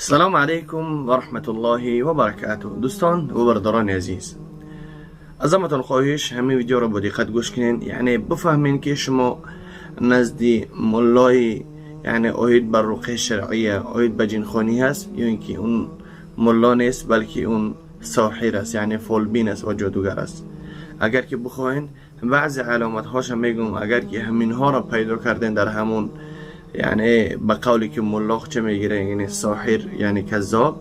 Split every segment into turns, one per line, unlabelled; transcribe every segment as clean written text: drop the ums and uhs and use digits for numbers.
Салом алейкум ва раҳматуллоҳи ва баракатуҳ. Дӯстон ва бародарони азиз, аз ҳаматон хоҳиш, ҳамин видеоро бо диққат гӯш кунед, яъне бифаҳмед, ки шумо назди муллои, яъне оид ба руқияи шаръия, оид ба ҷинхонӣ ҳаст ё ин ки он мулло нест, балки он соҳир аст, яъне фолбин аст ва ҷодугар аст. Агар ки бихоҳед, баъзе аломатҳоша мегӯм. Агар ки ҳаминҳоро пайдо кардем дар ҳамон, яъне ба қавле ки мулло чӣ мегирад, яъне соҳир, яъне каззоб,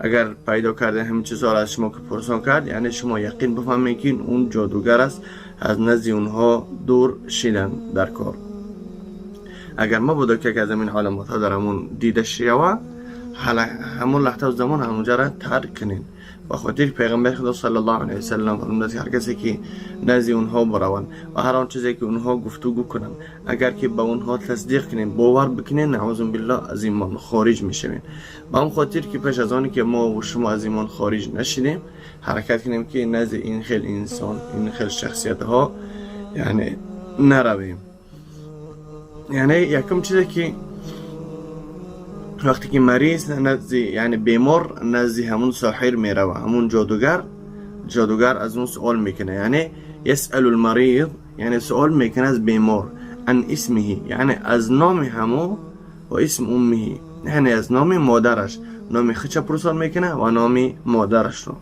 агар пайдо карда ҳамин чизҳоро аз шумо ки пурсон кард, яъне шумо яқин бифаҳмед, ки он ҷодугар аст, аз назди онҳо дур шидан дар кор. Агар мабодо ки яке аз ҳамин аломатҳо дар ҳамон дида шава, ҳамон лаҳза замон ҳамонҷаро тарк кунед. Ба хотири پیغمبر خدا صلی الله علیه وسلم فرمودند که هر کسی که نزد اونها بروند و هر آن چیزی که اونها گفتگو کنند، اگر که به اونها تصدیق کنیم، باور بکنیم، نعوذ بالله، از ایمان خارج میشویم. به هم خاطر که پیش از آنی که ما و شما از ایمان خارج نشدیم، حرکت کنیم که نزد این خیل انسان، این خیل شخصیت ها یعنی نرویم. یعنی یکم چیزی که وقتی که مریض نزد، یعنی بیمار نزد همون ساحر میروه، همون جادوگر، جادوگر از اون سوال میکنه، یعنی يسأل المريض، یعنی سوال میکنه از بیمار، عن اسمه، یعنی از نام همو، و اسم امه، یعنی از نام مادرش. نام خودش پرسان میکنه و نام مادرش رو.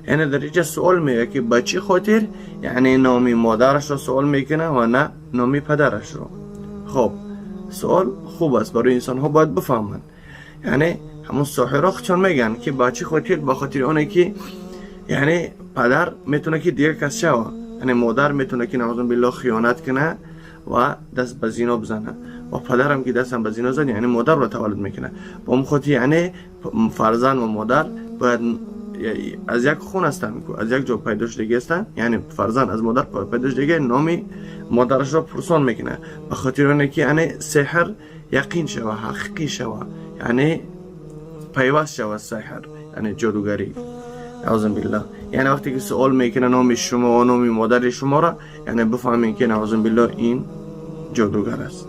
یعنی در اینجا سوال میگه که به چی خاطر یعنی نام مادرش رو سوال میکنه و نه نام پدرش رو؟ خب، سوال خوب است برای انسان ها، باید بفهمند. یعنی همون ساحرها خودشان میگن که با چی خاطر. با خاطر اونه که یعنی پدر میتونه که دیگه کس شوه، یعنی مادر میتونه که نعوذ بالله خیانت کنه و دست به زینا بزنه و پدرم که دستم به زینا زد، یعنی مادر رو تولد میکنه. با اون خاطر یعنی فرزند و مادر باید از یک خون هستن، از یک جا پیدا شدگی هستن، یعنی فرزند از مادر پیدا شدگی، نامی مادرش را پرسان میکنه، به خاطر اینکه که یعنی سحر یقین شوه، حقیقی شوه، یعنی پیوست شوه سحر، یعنی جادوگری، نعوذ بالله. یعنی وقتی که سوال میکنه نام شما و نام مادر شما را، یعنی بفهمین که نعوذ بالله این جادوگر است.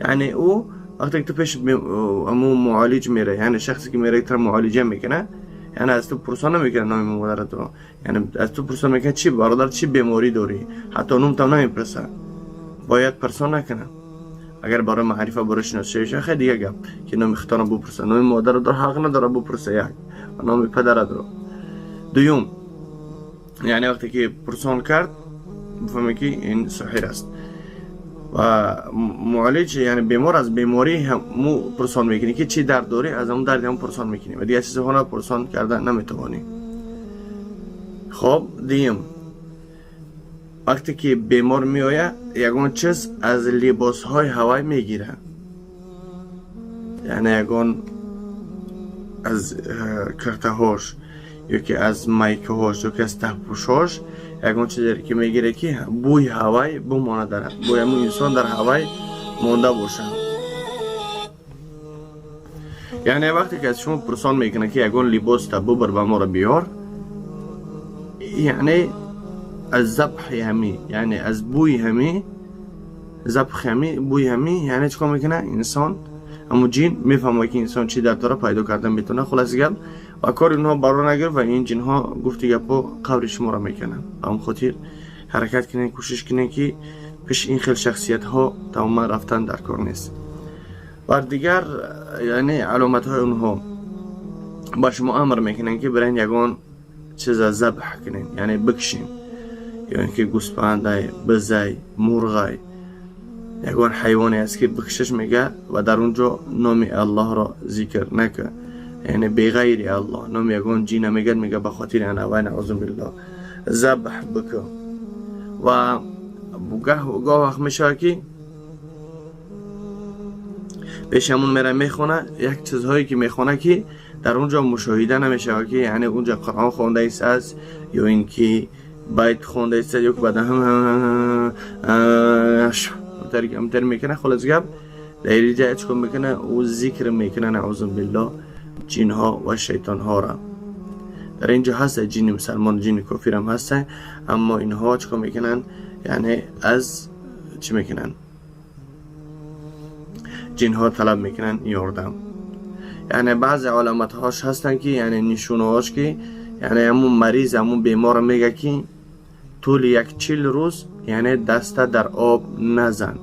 یعنی او وقتی که تو پیش امو معالج میره، یعنی شخصی که میره تر معالجه میکنه، یعنی از تو پرسان نمیکنه نام مادر تو، یعنی از تو پرسان میکنه چی برادر، چی بیماری داری؟ حتی نوم تم نمیپرسه. باید پرسان نکنه. اگر برای معرفه، برای شناسایی خیلی دیگه گپ که نام خطا بپرسه. نام مادر در حق نداره بپرسه، یک و نام پدر داره. دوم، یعنی وقتی که پرسان کرد، بفهمه که این ساحر است. و معالج، یعنی بیمار از بیماری هم مو پرسان میکنی که چی درد داری، از اون درد هم پرسان میکنی و دیگه چیزها پرسان کردن نمیتوانی. خب، دیم، وقتی که بیمار میآید، یگان چیز از لباس های هوای میگیره، یعنی یگان از کرته هاش یا که از مایکه هاش یا که از تهپوش، یگان چیزی که میگیره که بوی هوای بمانه، در بوی همون انسان در هوای مونده باشه. یعنی وقتی که از شما پرسان میکنه که یگان لباس تا ببر به ما را بیار، یعنی از ذبح همی، یعنی از بوی همی، ذبح همی، بوی همی، یعنی چیکار میکنه انسان، امو جین میفهمه که انسان چی درد داره، پیدا کردن میتونه. خلاص گپ و کار اینها برا نگرفت و این جن ها گفتی گپو قبر شما را میکنن. به خاطر حرکت کنین، کوشش کنین که پیش این خیل شخصیت ها تماما رفتن در کار نیست. و دیگر یعنی علامت های اونها، با شما امر میکنن که برین یگان چیز ذبح کنین، یعنی بکشین، یا اینکه گوسفندای، بزای، مرغای، یگان حیوانی است که بکشش میگه و در اونجا نام الله را ذکر نکه، یعنی بغیر الله نام یگان جین میگه، میگه به خاطر انا و نعوذ بالله ذبح بکن. و گاه گاه وقت میشه که پیش همون میره میخونه، یک چیزهایی که میخونه که در اونجا مشاهده نمیشه که یعنی اونجا قرآن خونده است یا اینکه بیت خونده است یا که بعد هم تر میکنه. خلاص گپ، در اینجا چیکار میکنه؟ او ذکر میکنه نعوذ بالله جن ها و شیطان ها را. در اینجا هست جن مسلمان، جن کافر هم هست، اما اینها چیکار میکنن؟ یعنی از چی میکنن؟ جن ها طلب میکنن یاردم. یعنی بعضی علامت هاش هستن که یعنی نشونه هاش که یعنی همون مریض همون بیمار میگه که طول یک 40 روز یعنی دست در آب نزن.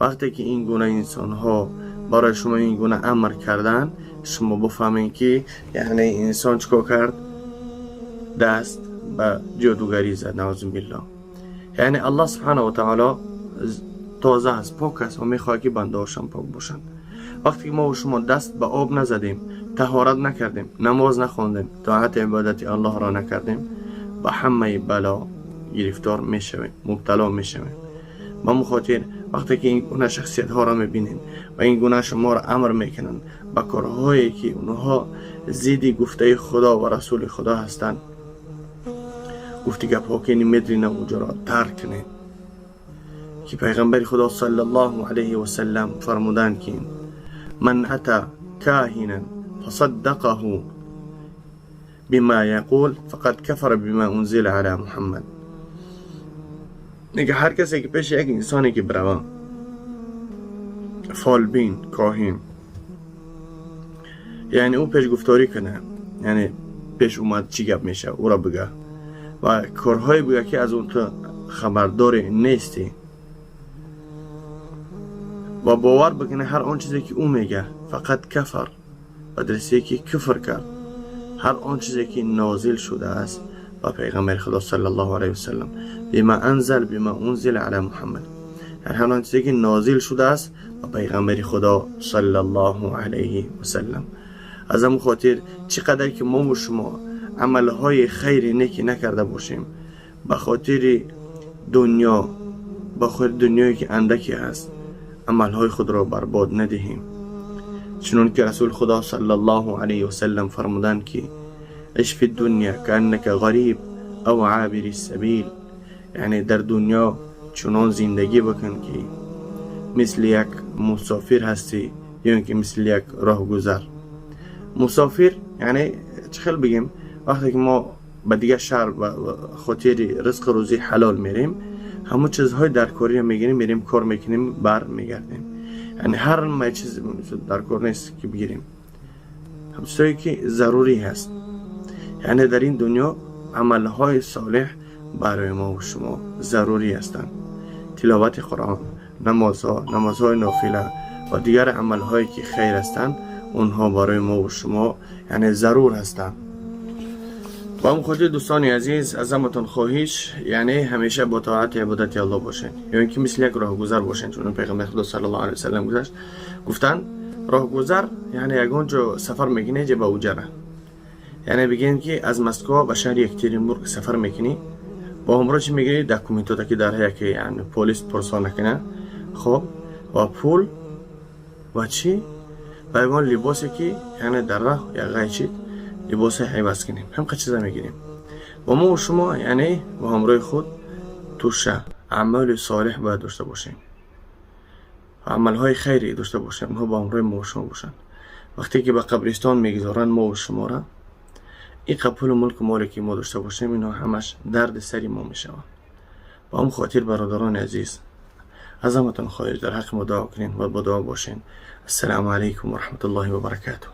وقتی که این گونه انسان ها برای شما این گونه امر کردن، شما بفهمین که یعنی انسان چیکار کرد؟ دست به جادوگری زد، نعوذ بالله. یعنی الله سبحانه و تعالی تازه است، پاک است و میخواد که بنده هاشم پاک باشن. وقتی که ما و شما دست به آب نزدیم، طهارت نکردیم، نماز نخوندیم، طاعت عبادت الله را نکردیم، به همه بلا گرفتار میشویم، مبتلا میشویم. به مخاطر وقتی که این گونه شخصیت ها را میبینین و این گونه شما را امر میکنن به کارهایی که اونها ضد گفته خدا و رسول خدا هستند، گفتی گپ ها که نمیدرین اونجا را ترک کنین که پیغمبر خدا صلی الله علیه و سلم فرمودند که من اتى كاهنا فصدقه بما يقول فقد كفر بما انزل على محمد. میگه هر کسی که پیش یک انسانی که بروه، فالبین، کاهن، یعنی او پیش گفتاری کنه، یعنی پیش اومد چی گپ میشه او را بگه و کارهای بگه که از اون تو خبردار نیستی و باور بکنه هر آن چیزی که او میگه، فقد کفر، و درسته که کفر کرد هر آن چیزی که نازل شده است با پیغمبر خدا صلی الله علیه وسلم، بما انزل بما انزل علی محمد، هر آن چیزی که نازل شده است با پیغمبر خدا صلی الله علیه وسلم. از همون خاطر چقدر که ما و شما عملهای خیر نیکی نکرده باشیم، به خاطر دنیا، به خاطر دنیایی که اندکی هست، عملهای خود را برباد ندهیم. چنون که رسول خدا صلی الله علیه وسلم فرمودند که عش فی الدنیا کأنک غریب او عابر السبیل، یعنی در دنیا چنان زندگی بکن که مثل یک مسافر هستی یا اینکه مثل یک راهگذر. مسافر یعنی چه بگیم، وقتی که ما به دیگه شهر به خاطر رزق روزی حلال میریم، همون چیزهای درکاری رو میگیریم، میریم کار میکنیم، بر میگردیم. یعنی هر ما چیز در کار نیست که بگیریم، هم چیزایی که ضروری هست. یعنی در این دنیا عملهای صالح برای ما و شما ضروری هستند. تلاوت قرآن، نمازها، نمازهای نافله و دیگر عملهایی که خیر هستند، اونها برای ما و شما یعنی ضرور هستند. با هم خاطر دوستان عزیز، از همتون خواهش یعنی همیشه با طاعت عبادت الله باشین، یا اینکه مثل یک راهگذر باشین. چون پیغمبر خدا صلی الله علیه و سلم گذشت گفتن راهگذر یعنی یگان جا سفر میکنی جا به اوجره، یعنی بگین که از مسکو به شهر یکترینبورگ سفر میکنی، با همراه چی میگیری؟ document که در که یعنی پلیس پرسان نکنه، خب و پول و چی و یگان لباسی که یعنی در راه یا غیچید لباس عوض کنیم، هم چیزا میگیریم. و ما و شما یعنی با همراه خود توشه اعمال صالح باید داشته باشیم، عملهای خیری داشته باشیم، اونها با همراه ما و شما باشن. وقتی که به قبرستان میگذارن ما و شما را، این پول و ملک و مالی که ما داشته باشیم، اینا همش درد سری ما میشوند. با هم خاطر برادران عزیز، از همتون خواهش در حق ما دعا کنین و با دعا باشین. السلام علیکم و رحمت الله و برکاته.